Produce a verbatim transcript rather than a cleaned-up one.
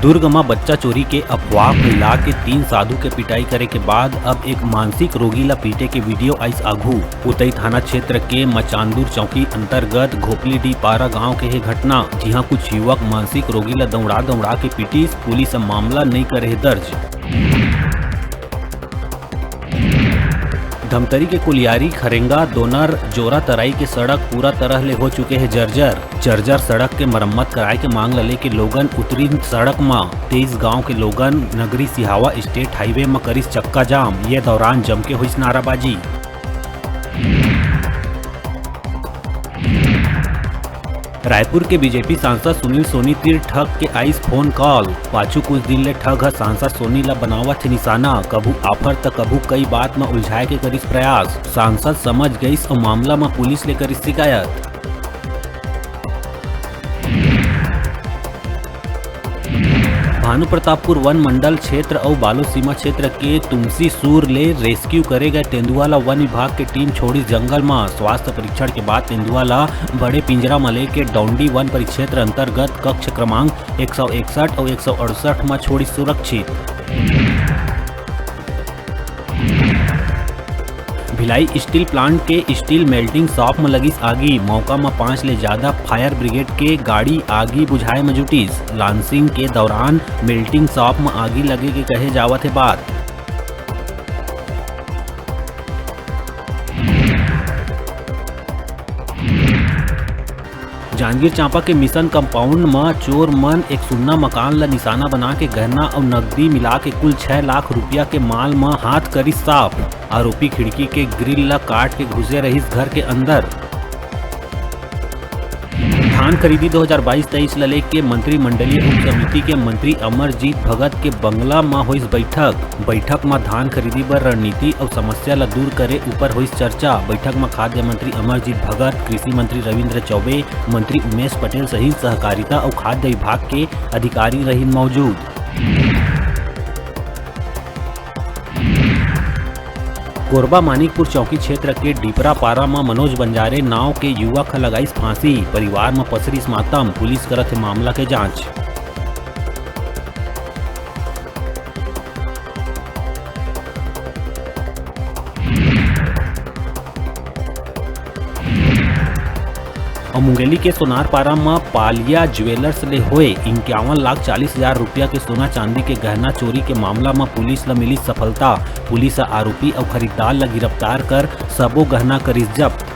दुर्ग म बच्चा चोरी के अफवाह फैला के तीन साधु के पिटाई करे के बाद अब एक मानसिक रोगी ल पीटे के वीडियो आइस आघू। उतई थाना क्षेत्र के मचांदुर चौकी अंतर्गत घोपलीडीह पारा गांव के हे घटना, जिहां कुछ युवक मानसिक रोगी ल दौड़ा दौड़ा के पीटिस। पुलिस ह मामला नइ करे हे दर्ज। धमतरी के कुलियारी खरेंगा दोनर जोरा तराई के सड़क पूरा तरह ले हो चुके हे जर्जर। जर्जर सड़क के मरम्मत कराए के मांग ल लेके लोगन उतरिन सड़क म। तेईस गांव के लोगन नगरी सिहावा स्टेट हाईवे म करिस चक्का जाम। ये दौरान जम के होइस नाराबाजी। रायपुर के बीजेपी सांसद सुनील सोनी तीर ठग के आइस फोन कॉल। पाछू कुछ दिन ले ठग ह सांसद सोनी ला बनावत हे निशाना, कभू ऑफर त कभू कई बात म उलझाए के करिस प्रयास। सांसद समझ गइस अउ मामला म पुलिस ले करिस शिकायत। भानुप्रतापपुर वन मंडल क्षेत्र अउ बालोसीमा क्षेत्र के तुमसी सूर ले रेस्क्यू करे गए तेंदुआ ला वन विभाग के टीम छोड़िस जंगल म। स्वास्थ्य परीक्षण के बाद तेंदुआ ला बड़े पिंजरा म लेके डौंडी वन परिक्षेत्र अंतर्गत कक्ष क्रमांक एक सौ इकसठ अउ एक सौ अड़सठ म छोड़िस सुरक्षित। भिलाई स्टील प्लांट के स्टील मेल्टिंग शॉप म लगिस आगी। मौका म पांच ले जादा फायर ब्रिगेड के गाड़ी आगी बुझाए म जुटिस। लांसिंग के दौरान मेल्टिंग शॉप म आगी लगे के कहे जावत हे बात। जांजगीर चांपा के मिशन कंपाउंड म चोर मन एक सुन्ना मकान ल निशाना बना के गहना अउ नकदी मिला के कुल छह लाख रुपया के माल म हाथ करिस साफ। आरोपी खिड़की के ग्रिल ल काट के घुसे रहिस घर के अंदर। धान खरीदी दो हज़ार बाईस तेईस ल लेके मंत्रिमंडलीय उप समिति के मंत्री अमरजीत भगत के बंगला म होइस बैठक। बैठक म धान खरीदी बर रणनीति अउ समस्या ल दूर करे ऊपर होइस चर्चा। बैठक म खाद्य मंत्री अमरजीत भगत, कृषि मंत्री रविंद्र चौबे, मंत्री उमेश पटेल सहित सहकारिता अउ खाद्य विभाग के अधिकारी रहिन मौजूद। कोरबा मानिकपुर चौकी क्षेत्र के डिपरा पारा म मनोज बंजारे नाव के युवक ह लगाइस फांसी। परिवार म पसरिस मातम, पुलिस करत हे मामला के जांच। अउ मुंगेली के सोनारपारा म पालिया ज्वेलर्स ले होए इंक्यावन लाख चालीस हजार रुपया के सोना चांदी के गहना चोरी के मामला म पुलिस ल मिलिस सफलता। पुलिस ह आरोपी अउ खरीददार ल गिरफ्तार कर सबो गहना करिस जब्त।